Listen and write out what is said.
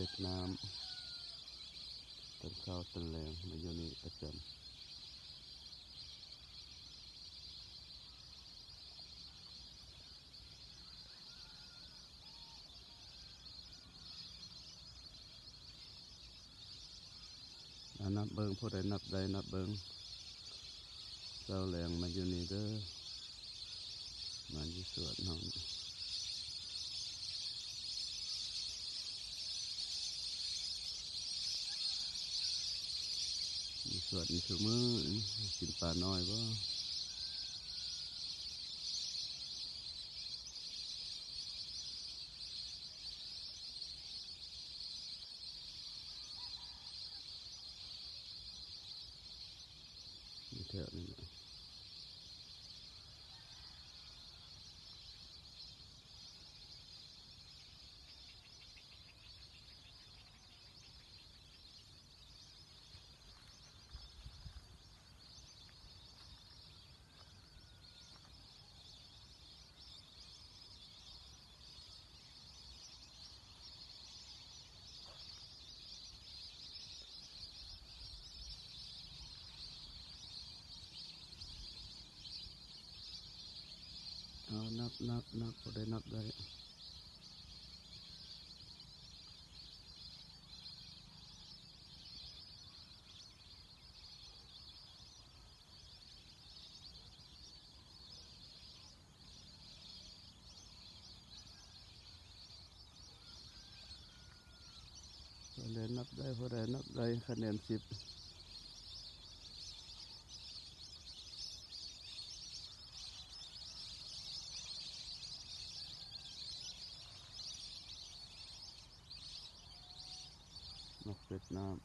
ເຮັດນ້ຳ ຕອນເຊົ້າຕອນແລງ ມາຢູ່ນີ້ປະຈຳ. ອາ ນັບເບິ່ງ ຜູ້ໃດນັບໄດ້ນັບເບິ່ງ. ເຊົ້າແລງມາຢູ່ນີ້ເດີ ມາຢູ່ສວນເຮົານີ້ ຢູ່ສວນນີ້ຊຸມື້ ກິນປານ້ອຍບໍ່? ຢູ່ແຖວນີ້ແຫຼະ. ເອົາ ນັບ ນັບ ນັບ ຜູ້ໃດນັບໄດ້. ຜູ້ໃດນັບໄດ້ ຜູ້ໃດນັບໄດ້ຄະແນນສິບ. ນົກເປັດນ້ຳ.